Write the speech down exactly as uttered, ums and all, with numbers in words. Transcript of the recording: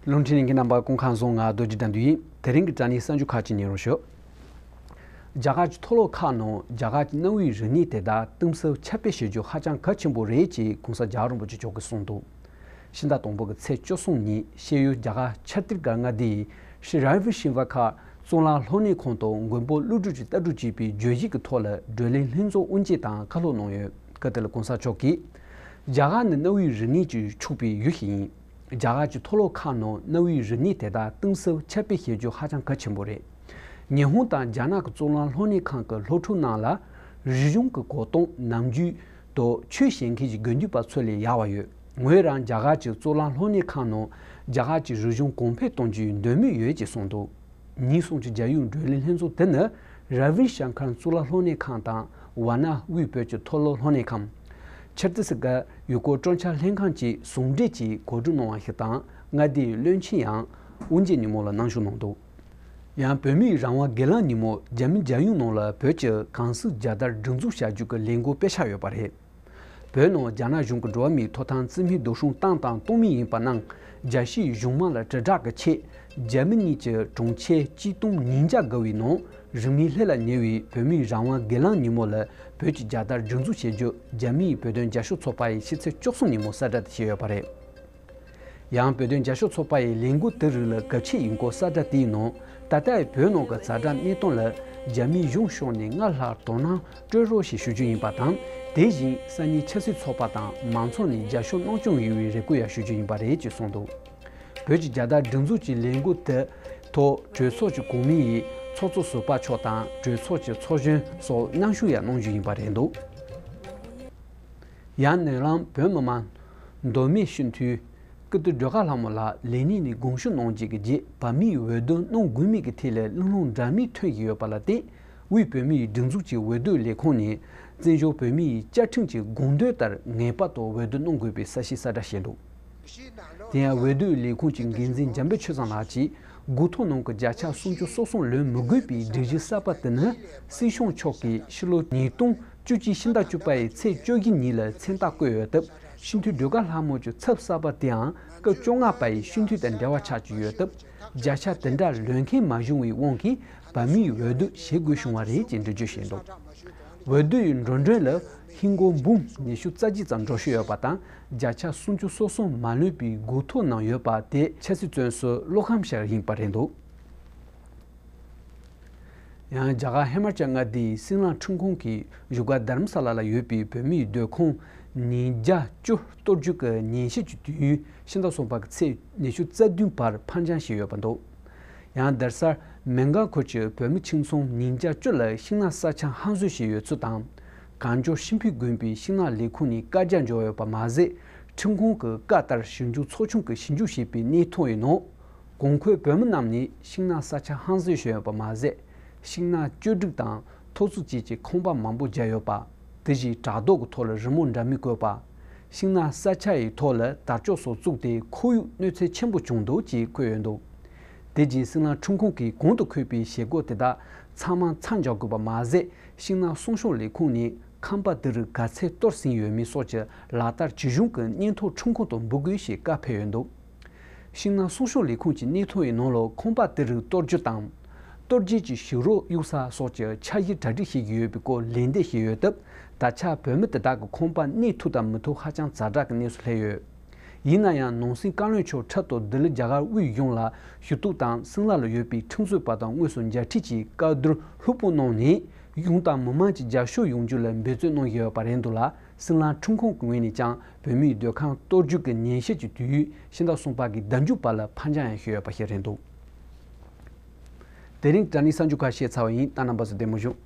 རླུང་འཕྲིན་ལྷན་རྒྱས་རྣམ་པ་སྐུ་ཁམས་བཟང་། ང་རྡོ་རྗེ་དགྲ་འདུལ་ཡིན། དེ་རིང་གི་དྲ་བརྙན་གསར་འགྱུར་ཁག་ཅིག་ཉན་རོགས་ཞུ། རྒྱ་གར་གྱི་མཐོ་སློབ་ཁག་ནང་རྒྱ་གར་གྱི་གནའ་བོའི་རིག་གནས་དེ་དག་གཏིང་ཟབ་ཁྱབ་སྤེལ་བྱེད་རྒྱུ་ཧ་ཅང་གལ་ཆེན་པོ་རེད་ཅེས་༸གོང་ས་༸རྒྱལ་བ་རིན་པོ་ཆེ་མཆོག་གིས་གསུངས་འདུག་ཕྱི་ཟླ་དང་པོ་གི་ཚེས་བཅུ་གསུམ་ཉིན་ཤེས་ཡོན་རྒྱ་གར་ཆ་ཏིར་གྷར་མངའ་སྡེའི་ཤྲི་ར་བི་ཤིང་བྷ་ཁ་གཙུག་ལག་སློབ་གཉེར་ཁང་དུ་མགོན་པོ་ཀླུ་སྒྲུབ་ཀྱིས་ལྟ་གྲུབ་ཅེས་པའི་བརྗོད་གཞི་གི་ཐོག་ལ་བགྲོ་གླེང་ལྷན་ཚོགས་དབུ་འབྱེད་དང་བཀའ་སློབ་གནང་ཡོད། སྐབས་དེར་༸གོང་ས་མཆོག་གིས། རྒྱ་གར་ནི་གནའ་བོའི་རིག་གནས་ཀྱིས་ཕྱུག་པའི་ཡུལ་ཞིག་ཡིན། རྒྱ་གར་གྱི་མཐོ་སློབ་ཁག་ནང་གནའ་བོའི་རིག་གནས་དེ་དག་གཏིང་ཟབ་ཁྱབ་སྤེལ་བྱེད་རྒྱུ་ཧ་ཅང་གལ་ཆེན་པོ་རེད། ཉི་ཧོང་དང་རྒྱ་ནག་གི་གཙུག་ལག་སློབ་གཉེར་ཁང་གི་སློབ་ཕྲུག་རྣམས་ལ་རིག་གཞུང་གི་གོ་རྟོགས་ནམ་རྒྱུན་དུ་ཆོས་བཤད་མཁན་གྱི་དགེ་འདུན་པ་ཚོ་ལས་ཡག་པ་ཡོད། ངོས་རང་རྒྱ་གར་གྱི་གཙུག་ལག་སློབ་གཉེར་ཁང་ནང་རྒྱ་གར་གྱི་རིག་གཞུང་གོང་འཕེལ་གཏོང་རྒྱུའི་འདོད་མོས་ཡོད་ཅེས་གསུངས་འདུག་ཉིན་གསུམ་གྱི་རྒྱལ་ཡོངས་བགྲོ་གླེང་ལྷན་ཚོགས་དེ་ནི་ར་བི་ཤང་ཁར་གཙུག་ལག་སློབ་གཉེར་ཁང་དང་ཝཱ་ཎ་དབུས་བོད་ཀྱི་མཐོ་སློབ་སློབ་གཉེར་ཁང་། ཆ་ཏི་སི་གྷར་ཡུལ་སྐོར་སྤྲོ་འཆམ་ལྷན་ཁང་བཅས་ཟུང་འབྲེལ་གྱིས་གོ་སྒྲིག་གནང་བ་ཞིག་དང་མངའ་སྡེའི་བློན་ཆེན་ཡང་དབུ་འབྱེད་ཉིན་མོ་ལ་གནང་ཞུ་གནང་འདུག་ཡང་བོད་མིའི་རང་དབང་སྒེར་ལངས་ཉིན་མོ་རྒྱ་མི་རྒྱལ་ཡོངས་ནང་ལ་བོད་ཀྱི་གངས་སྐྱིད་རྒྱལ་དར་སྒྲེང་འཛུགས་བྱ་རྒྱུ་གི་ལས་འགུལ་སྤེལ་འཆར་ཡོད་པ་རེད། བོད་ནང་རྒྱ་ནག་གཞུང་གིས་འགྲོ་བ་མིའི་ཐོབ་ཐང་རྩིས་མེད་རྡོག་རོལ་བཏང་དང་གཏོང་མུས་ཡིན་པ་རྣམས་རྒྱལ་སྤྱིའི་གཞུང་མང་ལ་དྲིལ་བསྒྲགས་ཀྱི་ཆེད་རྒྱ་མི་གཉིས་ཀྱི་གྲོང་ཁྱེར་གཅིག་སྟོང་ཉིས་བརྒྱ་བརྒལ་བའི་ནང་རིང་མིན་སླེབས་ལ་ཉེ་བའི་བོད་མིའི་རང་དབང་སྒེར་ལངས་ཉིན་མོ་ལ་བོད་ཀྱི་རྒྱལ་དར་སྒྲེང་འཛུགས་བྱེད་རྒྱུ་རྒྱ་མིའི་བོད་དོན་རྒྱབ་སྐྱོར་ཚོགས་པ་ཡིས་ཕྱི་ཚེས་བཅུ་གསུམ་ཉིན་མོ་གསལ་བསྒྲགས་དེ་བྱས་ཡོད་པ་རེད། ཡང་བོད་དོན་རྒྱབ་སྐྱོར་ཚོགས་པ་ཡི་ལས་འགུལ་དེ་རིགས་ལ་དགའ་ཆེ་ཡིན་སྐོར་གསལ་བསྒྲགས་དེའི་ནང་ད་ལྟའི་བོད་ནང་གི་ཛ་དྲག་གནས་སྟངས་ལ་རྒྱ་མིའི་གཞུང་ཕྱོགས་ནས་སྔར་ལྷག་དོ་སྣང་སྤྲོད་རོགས་ཞེས་ཞུ་རྒྱུ་ཡིན་པ་དང་དེ་བཞིན་ས་གནས་ཆབ་སྲིད་ཚོགས་པ་དང་མང་ཚོགས་ནས་རྒྱབ་སྐྱོར་གནང་སྐྱོང་ཡོང་བའི་རེ་སྐུལ་ཡང་ཞུ་རྒྱུ་ཡིན་པ་རེད་ཅེས་གསུངས་འདུག་བོད་ཀྱི་རྒྱལ་དར་སྒྲེང་འཛུགས་ཀྱི་ལས་འགུལ་དེ་ཐོག་གྲོས་ཚོགས་ཀྱི་གོང་མའི་ཚོགས་གཙོ་ཟུར་པ་མཆོག་དང་གྲོས་ཚོགས་ཀྱི་ཚོགས་གཞོན་སོགས་མཉམ་ཞུགས་ཡང་གནང་རྒྱུ་ཡིན་པ་རེད་འདུག་ཡང་ནོར་ལམ་བོད་མི་མང་མདོ་སྨད་སྤྱི་འཐུས་ཀིརྟི་སྒྲོལ་དཀར་ལྷ་མོ་ལགས་ལས་གནས་ནས་དགོངས་ཞུ་གནང་རྗེས་ཀྱི་རྗེས་བོད་མིའི་འོས་བསྡུ་གནང་དགོས་མིན་གྱི་ཐད་ལ་གླེང་སློང་འདྲ་མིན་ཐོན་བཞིན་ཡོད་པ་ལ་བརྟེན་དབུས་བོད་མིའི་སྒྲིག་འཛུགས་ཀྱི་འོས་བསྡུ་ལས་ཁུངས་ནས་བཙན་བྱོལ་བོད་མིའི་བཅའ་ཁྲིམས་ཀྱི་དགོངས་དོན་ལྟར་ངེས་པར་དུ་འོས་བསྡུ་གནང་དགོས་པའི་གསལ་བཤད་གསལ་བསྒྲགས་བྱས་འདུག་དེ་ཡང་འོས་བསྡུ་ལས་ཁུངས་ཀྱི་འགན་འཛིན་འཇམ་དཔལ་ཆོས་བཟང་ལགས་ཀྱིས་དགུ་ཐོག་ནང་གི་བརྒྱ་ཆ་སུམ་ཅུ་སོ་གསུམ་ལོན་མི་དགོས་པའི་སྒྲིག་གཞི་གསར་པ་དེ་ནི་སྲིད་སྐྱོང་མཆོག་གིས་ཕྱི་ལོ་ཉིས་སྟོང་བཅུ་གཅིག་ཕྱི་ཟླ་བཅུ་པ་ཡི་ཚེས་བཅུ་བཞི་ཉིན་ལ་མཚན་རྟགས་བཀོད་ཡོད་སྟབས་སྤྱི་འཐུས་སྒྲོལ་དཀར་ལྷ་མོ་གྱི་ཚབ་གསར་པ་དེའང་སྐབས་བཅོ་ལྔ་པ་ཡི་སྤྱི་འཐུས་དང་འབྲེལ་བ་ཆགས་ཀྱི་ཡོད་སྟབས་བརྒྱ་ཆ་དེ་འདྲ་ལོན་མཁན་མ་བྱུང་བའི་དབང་གིས་བོད་མིའི་འོས་བསྡུ་བྱེད་དགོས་བྱུང་བ་རེད་ཅེས་འགྲེལ་བརྗོད་བྱས་འདུག་འོས་བསྡུ་ཡི་འགྲོ་གྲོན་ལ་ཧིན་སྒོར་འབུམ་ཉི་ཤུ་རྩ་གཅིག་ཙམ་འགྲོ་བཞིན་ཡོད་པ་དང་བརྒྱ་ཆ་སུམ་ཅུ་སོ་གསུམ་མ་ལོན་པའི་དགུ་ཐོག་ནང་ཡོད་པ་དེ་ཆབ་སྲིད་བཙོན་ཟུར་བློ་ཁམས་ཤར་ཡིན་པ་རེད་འདུག་ཡང་རྒྱ་གར་ཧི་མ་ཅལ་མངའ་སྡེའི་སྲིན་ལམ་ཁྲིམས་ཁང་གི་བཞུགས་སྒར་དྷ་རམ་ས་ལ་ལ་ཡོད་པའི་བོད་མིའི་སྡོད་ཁང་ཉིས་བརྒྱ་བཅུ་གཏོར་རྒྱུ་གི་ཉན་ཞིབ་ཀྱི་དུས་ཡུན་ཕྱི་ཟླ་གསུམ་པ་གི་ཚེས་ཉི་ཤུ་རྩ་བདུན་བར་ཕར་འགྱངས་བྱས་ཡོད་པ་འདུག་ཡང་རྡ་སར་མེང་གྷལ་ཁུལ་གྱི་བོད་མི་ཁྱིམ་ཚང་ཉིས་བརྒྱ་བཅུ་ལ་ཤིང་ནགས་ས་ཆ་སྔོག་བཟོ་བྱས་ཡོད་ཚུལ་དང་། གངས་ལྗོངས་ཤིང་ཕུད་དགོན་པའི་ཤིང་ནགས་ལས་ཁུངས་ནས་བཀའ་རྒྱ་འབྱོར་ཡོད་པ་མ་ཟད། ཁྲིམས་ཁང་གི་བཀའ་ལྟར་ཞིབ་འཇུག་ཚོགས་ཆུང་གིས་ཞིབ་འཇུག་བྱས་པའི་གནས་ཐོ་ཡི་ནང་། གོང་འཁོད་བོད་མི་རྣམས་ནས་ཤིང་ནགས་ས་ཆ་སྔོག་བཟོ་བྱས་ཡོད་པ་མ་ཟད། ཤིང་ནགས་གཅོད་སྒྲིག་དང་ཐོག་བརྩེགས་བཅས་ཀྱི་ཁང་པ་མང་པོ་བརྒྱབ་ཡོད་པ། དེ་བཞིན་བྲག་རྡོ་གི་ཐོག་ལ་རི་མོ་འདྲ་མིན་བཀོད་པ། ཤིང་ནགས་ས་ཆ་ཡི་ཐོག་ལ་དར་ལྕོག་སོགས་བཙུགས་ཏེ་ཁོར་ཡུག་གནོད་འཚེ་ཆེན་པོ་བྱུང་འདུག་ཅེས་བཀོད་ཡོད་འདུག་དེ་རྗེས་སྲིད་བློན་ཁྲིམས་ཁང་གིས་གོང་དུ་འཁོད་པའི་བྱེད་སྒོ་དེ་དག་ཚང་མ་མཚམས་འཇོག་དགོས་པ་མ་ཟད། ཤིང་ནགས་སྲུང་སྐྱོང་ལས་ཁུངས་ནས་ཁང་པ་དེ་རིགས་ག་ཚད་གཏོར་ཟིན་ཡོད་མེད་སོགས་ཀྱི་ལག་བསྟར་ཇི་བྱུང་གི་སྙན་ཐོ་ཁྲིམས་ཁང་དུ་འབུལ་དགོས་ཞེས་བཀའ་ཕེབས་ཡོད་འདུག་ཤིང་ནགས་སྲུང་སྐྱོང་ལས་ཁུངས་ཀྱི་སྙན་ཐོ་ཡི་ནང་ལ་ཁང་པ་དེ་རིགས་གཏོར་རྒྱུ་དང་། གཏོར་རྒྱུ་གྱི་ཞིག་རོགས་གཡུག་ས་སོགས་ཀྱི་འཆར་གཞི་གྲ་སྒྲིག་བྱེད་ཀྱི་ཡོད་པའི་སྐོར་ལན་འདེབས་བྱས་ཡོད་སྟབས། ད་ཆ་བོད་མི་དེ་དག་གི་ཁང་པ་གནས་ཐུབ་དང་མི་ཐུབ་ཧ་ཅང་ཛ་དྲག་གི་གནས་སུ་སླེབས་ཡོད། ཡིན་ན་ཡང་ནང་སྲིད་བཀའ་བློན་མཆོག་འཕྲལ་དུ་ལྡི་ལི་རྒྱ་གར་དབུས་གཞུང་ལ་ཞུ་གཏུག་དང་སིམ་ལ་ལ་ཡོད་པའི་ཁྲིམས་རྩོད་པ་དང་དངོས་སུ་མཇལ་འཕྲད་ཀྱིས་བཀའ་བསྡུར་ལྷུག་པོ་གནང་ནས་གཞུང་དང་མི་མང་གྱི་རྒྱབ་སྐྱོར་ཡོང་རྒྱུ་ལ་འབད་བརྩོན་གནང་བཞིན་ཡོད་པ་རེད་འདུག་ལ། སྲིད་བློན་ཁྲིམས་ཁང་གི་ངོས་ནས་ཀྱང་བོད་མིའི་སྡོད་ཁང་གཏོར་རྒྱུ་གི་ཉན་ཞིབ་ཀྱི་དུས་ཡུན་ཕྱི་ཟླ་གསུམ་པ་གི་ཟླ་མཇུག་བར་ལ་ཕར་འགྱངས་ཡང་ཞུས་ཡོད་པ་ཞིག་རེད་འདུག་དེ་རིང་དྲ་བརྙན་གསར་འགྱུར་ཁག་བཤད་ཚར་བ་ཡིན། ད་རྣམ་པ་ཚོ་བདེ་མོ་བྱུང་།